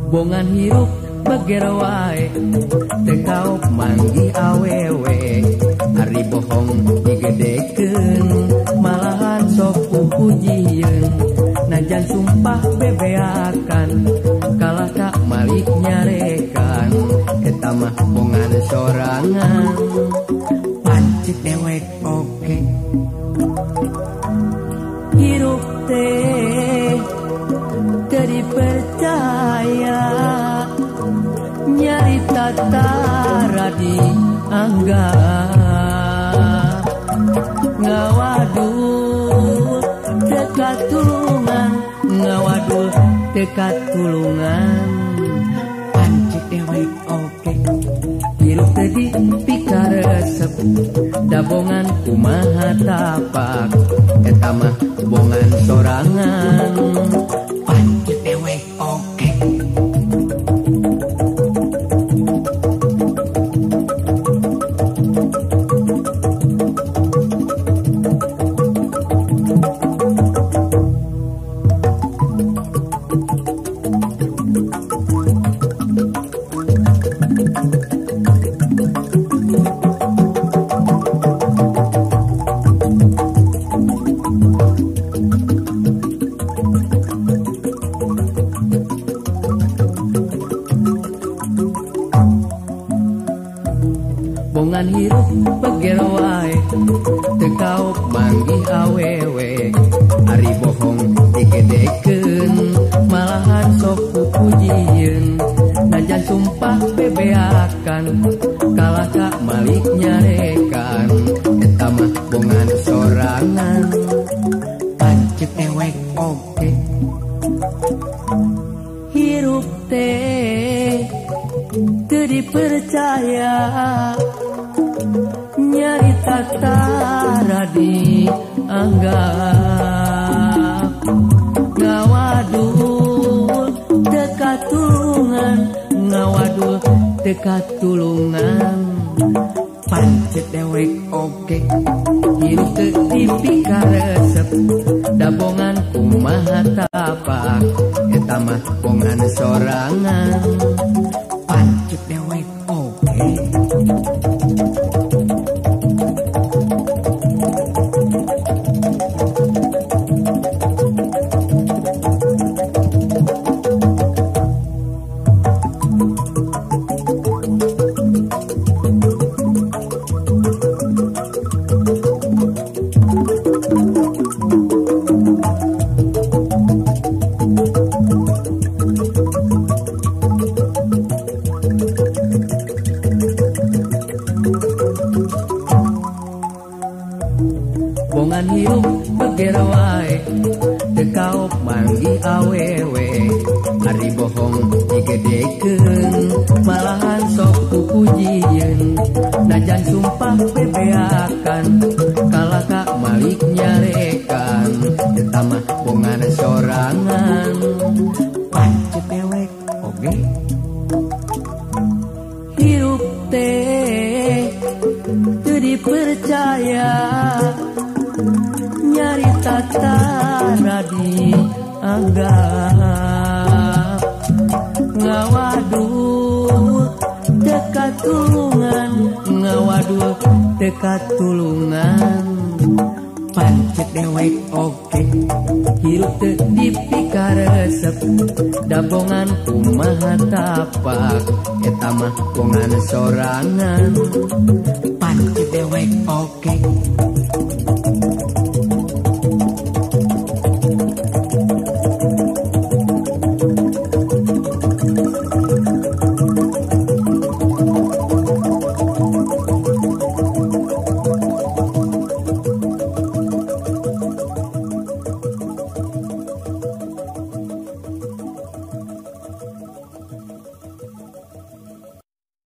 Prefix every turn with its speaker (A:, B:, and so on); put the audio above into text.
A: Bongan hirup beger wae teu kaop manggih awewe ari bohong digedekeun malahan sok pupujieun najan sumpah bebeakan kalah ka malik nyarekan eta mah bongan sorangan pancet dewek oge hirup teh teu dipercaya nyarita tara dianggap ngawadul teu katulungan ngawadul teu katulungan pancet dewek oge hirup teu dipikaresep dabongan kumaha tapak eta mah bongan sorangan pancet dewek oge. Bongan hirup beger wae teu kaop manggih awewe ari bohong digedekeun malahan sok pupujieun najan sumpah bebeakan kalah ka malik nyarekan eta mah bongan sorangan pancet dewek oge hirup teh teu dipercaya nyarita tara dianggap ngawadul teu katulungan ngawadul teu katulungan pancet dewek oge hirup teu dipikaresep dabongan kumaha tapak eta mah bongan sorangan pancet dewek oge. Bongan hirup beger wae teu kaop manggih awewe ari bohong digedekeun malahan sok pupujieun najan sumpah bebeakan kalah ka malik nyarekan eta mah bongan sorangan pancet dewek oge hirup teh teu dipercaya nyarita tara dianggap ngawadul teu katulungan ngawadul teu katulungan pancet dewek oge hirup teu dipikaresep dabongan kumaha tapak eta mah bongan sorangan pancet dewek oge.